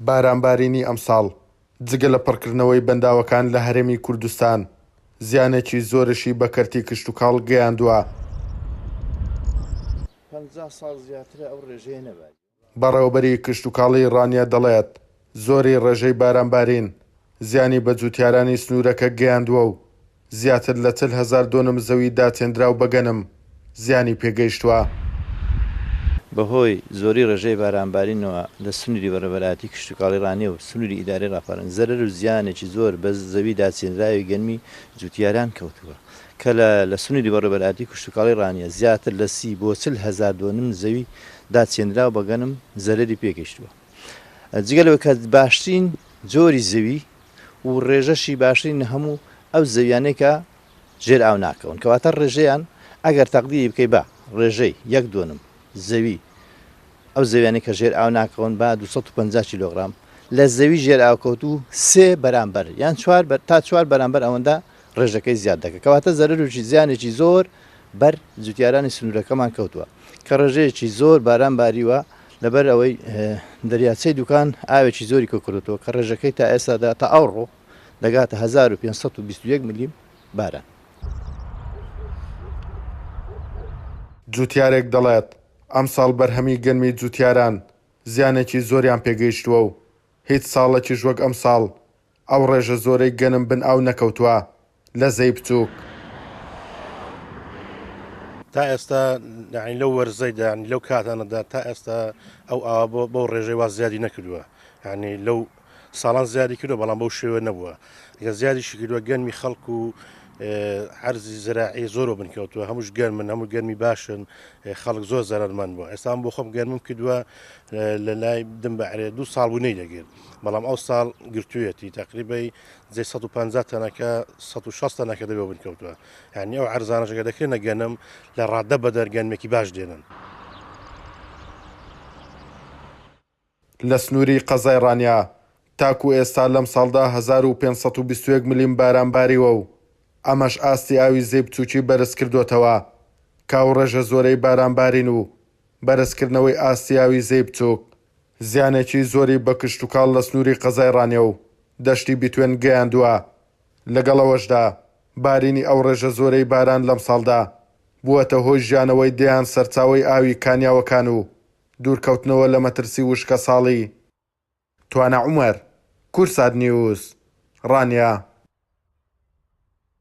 بارانبارینی ئەمساڵ جگە لە پڕکردنەوەی بەنداوەکان لە هەرێمی کوردستان، زیانێکی زۆرشی بە کەرتی کشتوکاڵ گەیاندووە. 50 ساڵ زیاترە ئەو ڕێژەیە نەباریوە. بەڕێوەبەری کشتوکاڵی ڕانیە دەڵێت، زۆری ڕێژەی بارانبارین زیانی بە جوتیارانی سنوورەکە گەیاندووە و زیاتر لە 40 هەزار دۆنم زەوی داچێندراو بە گەنم زیانی پێگەیشتووە. بەهۆی زۆری ڕێژەی بارانبارینەوە لە سنووری بەڕێوەبەرایەتی کشتوکاڵی ڕانیە و سنووری ئیدارەی ڕاپەڕین زەرەر و زیانێکی زۆر بە زەوی داچێنراوی گەنمی جوتیاران کەوتووە کە لە لە سنووری بەڕێوەبەرایەتی کشتوکاڵی ڕانیە زیاتر لە 30 بۆ 40 هەزار دۆنم زەوی داچێنراو بە گەنم زەرەری پێگەیشتووە. جگە لەوەی کە باشترین جۆری زەوی و ڕێژەشی باشترین هەموو ئەو زەویانەی کە ژێر ئاو ناکەون کەواتە ڕێژەیان ئەگەر تەقدیری بکەی بە ڕێژەی یەک دۆنم زەوی ئەو زەویانەی کە ژێر ئاو ناکەون بە 250 کیلۆگرام لە زەوی ژێر ئاو کەوتوو سێ بەرامبەر یان چوار بەر تا چوار بەرامبەر ئەوەندە ڕێژەکەی زیاد دەکات کەواتە زەرەر و زیانێکی زۆر بەر جوتیارانی سنوورەکەمان کەوتووە کە ڕێژەیەکی زۆر باران باریوە لەبەر ئەوەی دەریاچەی دوکان ئاوێکی زۆری کۆکردوەوە کە ڕێژەکەی تا ئێستادا تا ئەوڕۆ دەگاتە 1521 ملیم باران. جوتیارێک دەڵێت، ئەمساڵ بەرهەمی گەنمی جوتیاران زیانێکی زۆریان پێگەیشتووە و هیچ ساڵێکیش وەک ئەمساڵ ئەو ڕێژە زۆرەی گەنم بن ئاو نەکەوتووە لە زێی بچووک. تا ئێستا یانی لەو وەرزەیدا یانی لەو کاتانەدا تا ئێستا ئەو ئاوە بۆ بەو ڕێژەی وا زیادی نەکردووە یانی لەو ساڵان زیادی کردووە بەڵام بەو شێوە نەبووە گە زیادیشی کردووە گەنمی خەڵک و عەرزی زراعی زۆر بن کەوتووە هەمووش گەرمن هەموو گەرمی باشن خەڵک زۆر زەرەرمەند بووە ئێستا بۆ خۆم گەرمم کردووە لە لای دم بەعرێ دوو ساڵ بوو نەیدەگرت بەڵام ئەو ساڵ گرتوویەتی تقریبی جێ 150 تەنەکە 160 تەنەکە دەبێ بن کەوتووە یعنی ئەو عەرزانەشەکە دەکرێنە گەنم لە ڕادە بەدەر گەنمێکی باش دێنن. لە سنووری قەزای ڕانیە تاکو ئێستا لەمساڵدا 1521 ملیم باران باریوە و ئەمەش ئاستی ئاوی زێی بچووکی بەرزکردۆتەوە کە ئەو ڕێژە زۆرەی بارانبارین و بەرزکردنەوەی ئاستی ئاوی زێی بچووک زیانێکی زۆری بە کشتوکاڵ لە سنووری قەزای ڕانیە و دەشتی بیتوێن گەیاندووە، لەگەڵ ئەوەشدا بارینی ئەو ڕێژە زۆرەی باران لەمساڵدا بووەتە هۆی ژیانەوەی دەیان سەرچاوەی ئاوی کانیاوەکان و دوورکەوتنەوە لە مەترسی وشکەساڵی. توانا عومەر، کوردسات نیوز، ڕانیە.